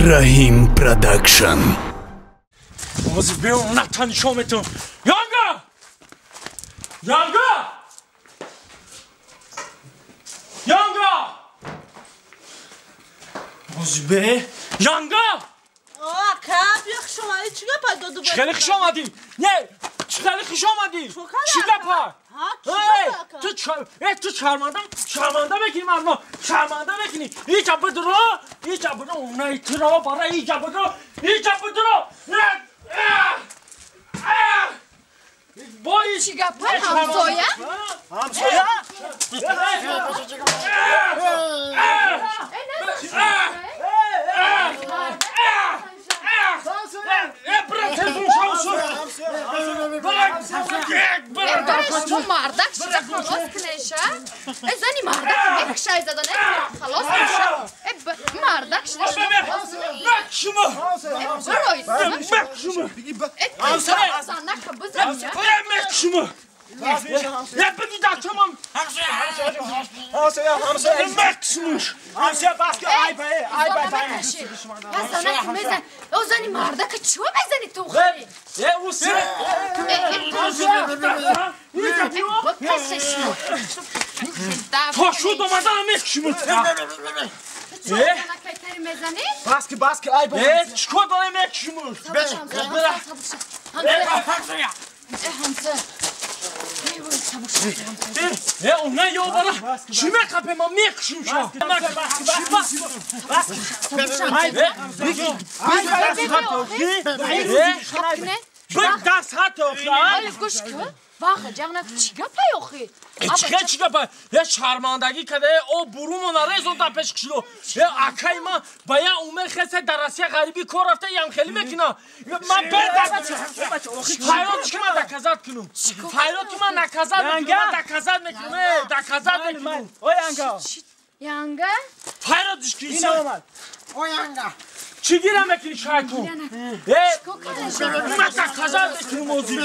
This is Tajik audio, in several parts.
Раҳим Продакшн. Ҳозир биём натанишон метавон. Янга! Янга! Янга! Ҳозир бе! Янга! Ака, биё хуш омадӣ. Чӣ гапа доду? Чӣ хеле хуш омадӣ? Не, чӣ хеле хуш омадӣ? Чӣ гапа? Ту шарманда, шарманда мекунӣ мардум, шарманда мекунӣ. Ича бидро, ича бидро, унаи туро бара ича бидро, ича бидро. Бой чӣ гапа? Ҳамсоя? Ҳамсоя? Шумо мардак шида халос кунеша? Э зани мардак мекушай задане халос куша? Э мардак шида шумо халос занака бизан. Мекушумо. Я биги дачамам. Мекушумуш. Занака мезан. О зани мардака чиво мезани ту хали? Э уси. То шуд омадан мекушумуш. Баски, баски, ай бо. Э, чикор дорем мекушумуш? Ҳамса. Э, она ёбара. Чӣ мехапе ма мекушум ша? Ваха, ҷағнак чӣ гапай охи? Чӣ чӣ гапай? Е шармандагӣ када, о бурумона резон дар пеш кишло. Е акай ма ба я умер хесе дар Россия ғарибӣ кор рафта, ям хеле мекуна. Ман файрод ки ман доказат кунум. Файрод ки ман наказат мекунам, ман доказат мекунам, э доказат мекунам. Ой янга. Янга? Файродиш ки? Ина омад. Ой янга. Чӣ гира мекунӣ шайтон? Э, ман доказат мекунам озир.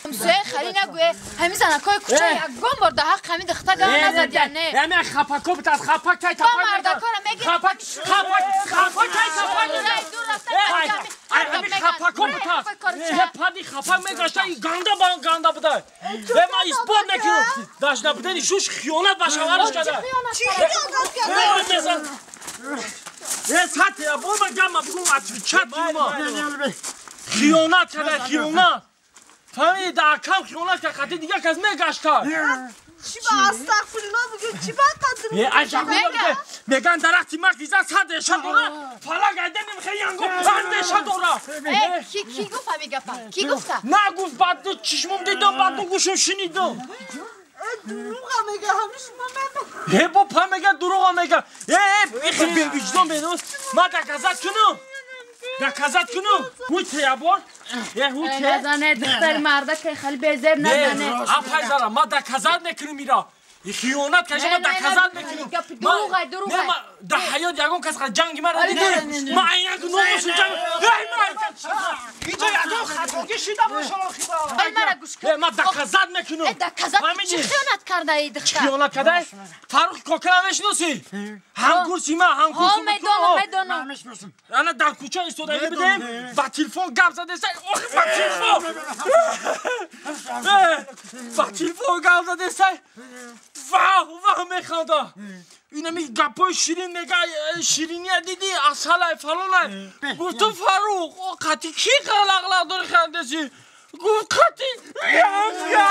Ҳамсоя хали нагӯе, ҳамин занакҳои кӯча ягон бор дар ҳаққи ҳамин духта гап назадия не. Ҳамин хапако бит аз хапак тай тапак. Ба мардакора мегирӣ. Хапак, хапак, хапак тай тапак. Ҳамин хапако бит аз. Е пади хапак мегашта и ганда ба ганда буда. Е ман исбот мекунам. Дашна будани шуш хиёнат ба шавҳараш карда. Чӣ хиёнат карда? Е сате, я бо ман гама бугум отвечать кунам. Хиёнат карда, хиёнат. Фаҳмидӣ, дар акам хиёнат кард, қати дигар кас мегашта. Чӣ ба астағфирулло бигӯ, чӣ ба қадр? Е аҷаб меган дарахти мағиза сад реша дора, фалак айда немихе янго панҷ реша дора. Э, ки гуфт ҳамин гапа? Ки гуфта? Нагуфт, баъд чишмом дидам, баъд гӯшум шунидам. Дурӯға мега, ҳамиш ма мебахшам. Е бо па мега, дурӯға мега. Е, ихи бевиҷдон бенос. Ман доказат кунам. Доказат кунам. Ҳуй те ябор. Е ҳуй те. Назане, духтари мардака хали безеб назане. Апай зара, ман доказат мекунам ира. Хиёнат каша ман доказат мекунам. Дурӯға, дурӯға. Дар ҳаёт ягон кас ҷанги маро дидӣ? Ман айнан номусум ҷанг. Эй ман. Инҷо ягон хатогӣ шида боша охиба. Эй мара гӯш кун. Ман доказат мекунам. Э доказат чӣ хиёнат кардаи духтар? Хиёнат кардаи? Фаррух Кокара мешиносӣ? Ҳамкурси ман, ҳамкурси. Ҳо, медонам, медонам. Ана дар кӯча истодагӣ будем, ба телефон гап задеса, охи ба телефон. Ба телефон гап задеса. Ваҳ, ваҳ механда. Инами гапҳои ширин мега, шириния дидӣ, асалай, фалонай. Гуфтум Фаррух, қати кӣ қалақлақ дори хандеси? Гуфт қати янга.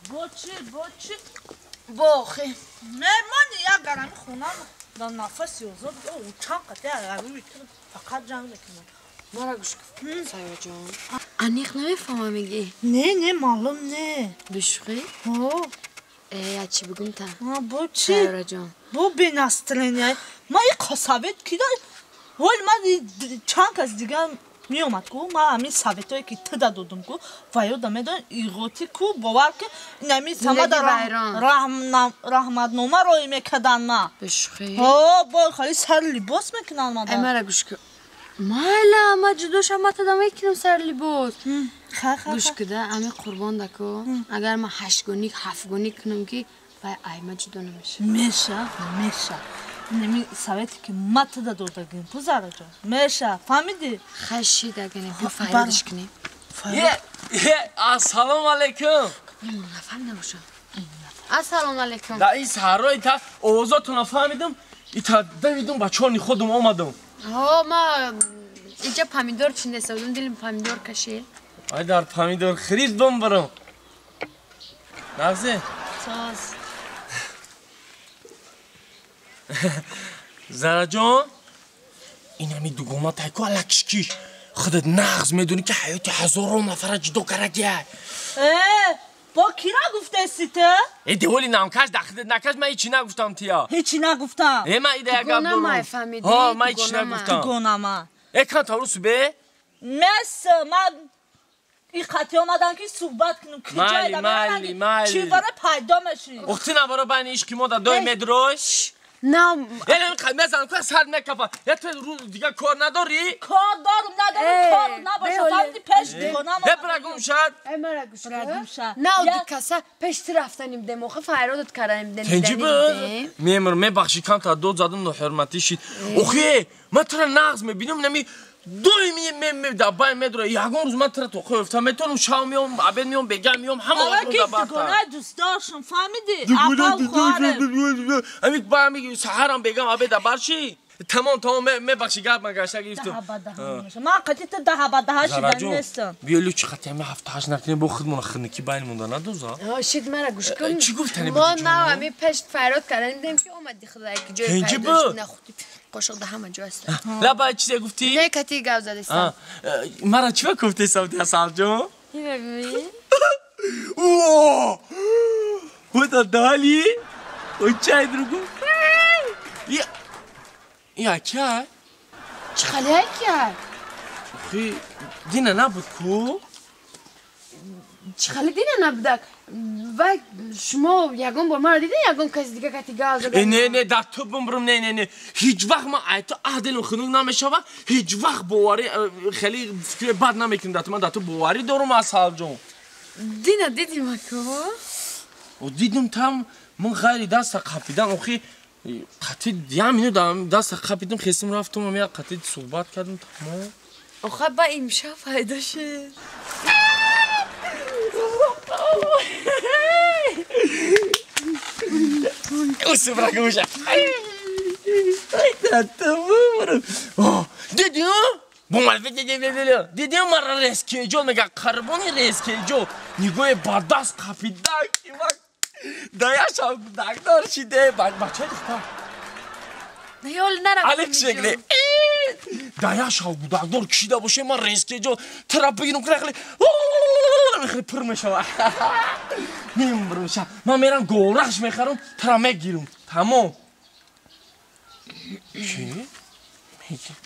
Бо чӣ, бо чӣ? Бо охи. Меҳмони як гарами хона дар нафаси озод чанд қати агарӯи фақат ҷанг мекунад. Мара гӯш кун, Саёҷон. Аниқ намефаҳмам мегӣ? Не, не, маълум не. Бишӯхӣ? Ҳо. Э, я чӣ бигум та? Бо чӣ? Сайёраҷон. Бо бенастроения. Ман и совет ки да? Вол ман чанд кас дигар меомад ку, ман ҳамин советое ки ту дадодум ку, ва ёда медон иғотӣ ку, бовар ки инами самада раҳматнома роӣ мекардан ма. Бишӯхӣ? Ҳо, бо хали сари либос мекунанд мада. Э, мара гӯш кун. Майла, ма ҷудо шам, ма тада мекунам сари либос. Гӯш куда, ами қурбон даку, агар ман ҳаштгоник, ҳафтгоник кунам ки Вай айма ҷудо намеша. Меша, меша. Инами совети ки ма туда додагим, ку Зараҷон. Меша, фаҳмидӣ? Хай шидагане, биё фарёдаш кунем. Ассалому алайкум. Нафаҳмида бошам. Ассалому алайкум. Да ин саҳрои та овозотона фаҳмидам, ита давидум ба чорни худум омадам. Ҳо, ма иҷа помидор чиндеса будам, дилим помидор кашид. Ай дар помидор хирид бам барам. Нағзе? Соз. Зараҷон, инами дугона тайку алакишкиш. Худат нағз медонӣ ки ҳаёти ҳазорон нафара ҷудо карагия. Э, бо кира гуфтаси ту? Э, деволи намкаш да худат накаш, ман ҳечи нагуфтам тия. Ҳечи нагуфтам. Э, ман ида як гап дорам. Ҳо, ман ҳечи нагуфтам. Дугонама. Э, кан тавру субе? Мес, ман и қати омадан ки суҳбат кунам. Майли, майли, майли. Чӣ бара пайдо мешӣ? Охти набаро байни ишқи мо да дой медрош. На, Элем мезанам ку сар мекафа. Я ту рӯз дига кор надорӣ? Кор дорум, надорум, кор набоша. Фаҳмидӣ пеш дугонама. Э, бира гум шад. Э, мара гӯш кун. На, ду каса пеш ту рафтаним дем, охи фарёдат карданим дем. Тенҷи буд? Мемир, мебахшӣ, камтар дод задам, ноҳурматӣ шид. Охи, ман тура нағз мебинам, нами доим дар байн медора. Ягон рӯз ман тура тоқо ёфта метавонам, шав меом, абед меом, бега меом, ҳама вақт дар барта. Дугонаи дӯст доштам, фаҳмидӣ? Апав хоҳарем. Ами ба ами саҳарам бегам абед дар бар ши. Тамом, тамом, мебахшӣ, гап ман гашта гирифтам. Даҳа ба даҳа мешавам. Ман қати ту даҳа ба даҳа шидан нестам. Биё лучи қати ами ҳафта ҳашт накунем, бо худмона хунукӣ байн монда надоза. Шид мара гӯш кун. Чӣ гуфтани Мо нав ами пеш фарёд карданим дем ки омадӣ худо ки ҷои пайдо шуд, нахудӣ қошуқ да ҳама ҷо аст. Лаба чизе гуфтӣ? Не, кати гап задастам. Мара чӣ ба гуфтесам ти Асалҷон? Ҳинами. О! Вот дали. Ой, чай другу. Я Я чай? Чӣ хали акай? Охи, дина набуд ку? Чӣ хали дина набудак? Вай, шумо ягон бор маро дидин, ягон каси дига кати гап зада? Э, не, не, дар ту бумбурум, не, не, не. Ҳеҷ вақт ман ай ту аҳдилам хунук намешава, ҳеҷ вақт боварӣ хеле фикри бад намекунам дар ту. Ман дар ту боварӣ дорум, Асалҷон. Дина дидим аку? О, дидум там, ман ғайри даста қапидан, охи, қати як минут даста қапидам, хестим рафтум, як қати суҳбат кардем, тамом. Оха, ба имшаб пайдо шуд. Усубра гӯша. Дидӣ? Дидӣ мара резкеҷо мега қарбони резкеҷо нигоҳе ба даст қапида ки даяшам дагдор шиде бачаи духтар. Ёл нарафтам. Алек шекли. Даяшав дагдор кишида боше ман резкеҷо тара бигирам хеле хеле пур мешава. Мембурам ша. Ман мерам горахш мехарам, тара мегирам. Тамом. Чӣ? Мегирам.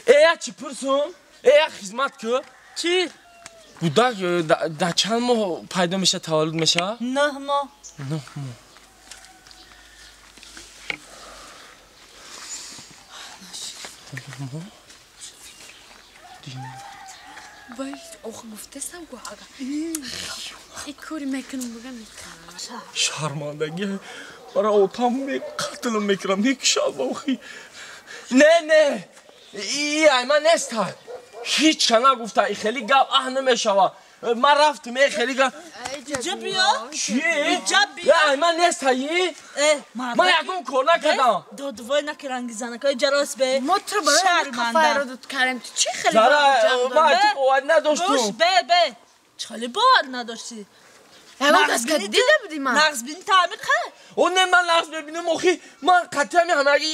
Э, я чӣ пурсум? Э, я хизмат ку? Чӣ? Кӯдак дар чанд моҳ пайдо мешавад, таваллуд мешавад? 9 моҳ. 9 моҳ. Вай, ох, гуфтесам ку ага. И кори мекунам, бугам мекунам. Шармандагӣ бара отам қатлм мекунам, мекушам охи. Не, не. И ай ман неста. Ҳеҷ ка нагуфта, и хеле гап аҳ намешава. Ман рафтам, э хеле гап. Иҷа биё. Чӣ? Иҷа биё. Ай ман неста, и? Э, ман ягон кор накардам. Додвой накиранги занака, иҷа рост бе. Мо ту барои фарёдат кардем. Ту чӣ хеле Зара, ман ту бовар надоштум. Гӯш бе, бе. Чӣ хеле бовар надоштӣ? Ягон кас ка дида будӣ ман? Нағз бини та амиқа? О, не, ман нағз мебинам, охи, ман қатъиян ҳамаги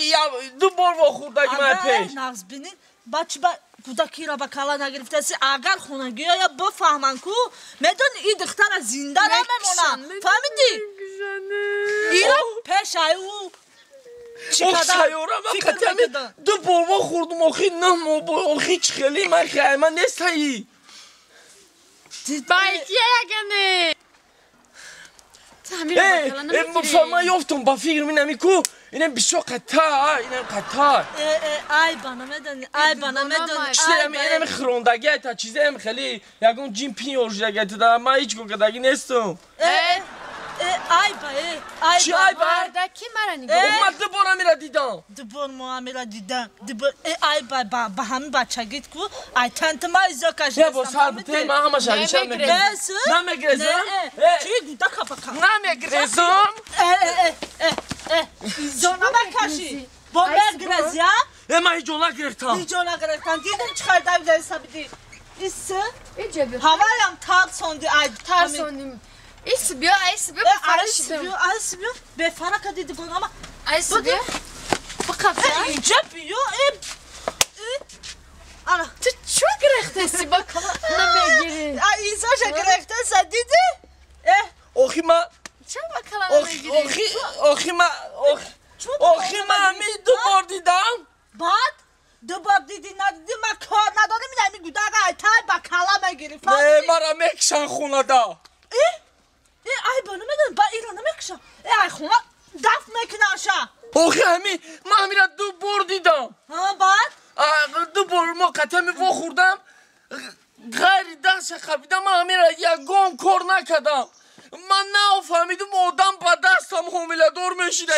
ду бор вохӯрдаги ман пеш. Нағз бини, ба чӣ ба кӯдакиро ба кала нагирифтаси, агар хонагиҳоя бифаҳманд ку, медони и духтара зинда намемонад. Фаҳмидӣ? Ира пешаи ӯ чӣ Ох, сайёра, ман қатъиян ду бор вохӯрдум, охи, 9 моҳ, охи, чӣ хеле ман хай, ман нестаи. Байкия ягане. Ман ёфтам ба фикр минами ку Инам бисёр қатар, инам қатар. Ай ба намедонӣ, ай ба намедонӣ. Инам хӯрондагӣ та чизаем хеле ягон ҷин пин ёршидаги та ман ҳеҷ гоҳ кардагӣ нестам. Ай ба, ай Чӣ ай ба? Мардаки мара нигоҳ. Ман ду бор амира дидам. Ду бор мо амира дидам. Ду бор ай ба ба ҳамин бачагит ку ай танта ма изо кашидам. Я бо сар бите ман ҳамаша ишам мегрезам. Намегрезам. Чӣ гуда капака? Намегрезам. Изо намекашӣ. Бо мегрези, а? Ман ҳеҷ ҷо нагирифтам. Ҳеҷ ҷо нагирифтам. Дидем чӣ хел давида сабиди. Ис? Иҷа биё. Ҳаваям тарсонди ай. Тарсондим. Ис биё, айс биё, бефара шидам. Айс биё, бефара кадиди гонама. Айс биё. Бақафа. Иҷа биё, ана. Ту чӣ гирехтаси ба намегирӣ? Изоша гирехтаса диди? Охи ма. Чӣ ба кала намегирӣ? Охи, охи ма, охи ма ҳами ду бор дидам. Баъд? Ду бор диди надиди ма кор надорам, ин ҳами гудага айтай ба кала мегирӣ. Не, мара мекшан хонада. Ай ба намедонам, ба ира намекушам. Ай хона дафт мекунаша. Охи ҳами ман ҳамира ду бор дидам. Баъд? Ду бор мо қатами вохӯрдам, ғайри дастша қапидам, ман ҳамира ягон кор накардам. Ман нафаҳмидум одам ба дастам ҳомиладор мешида.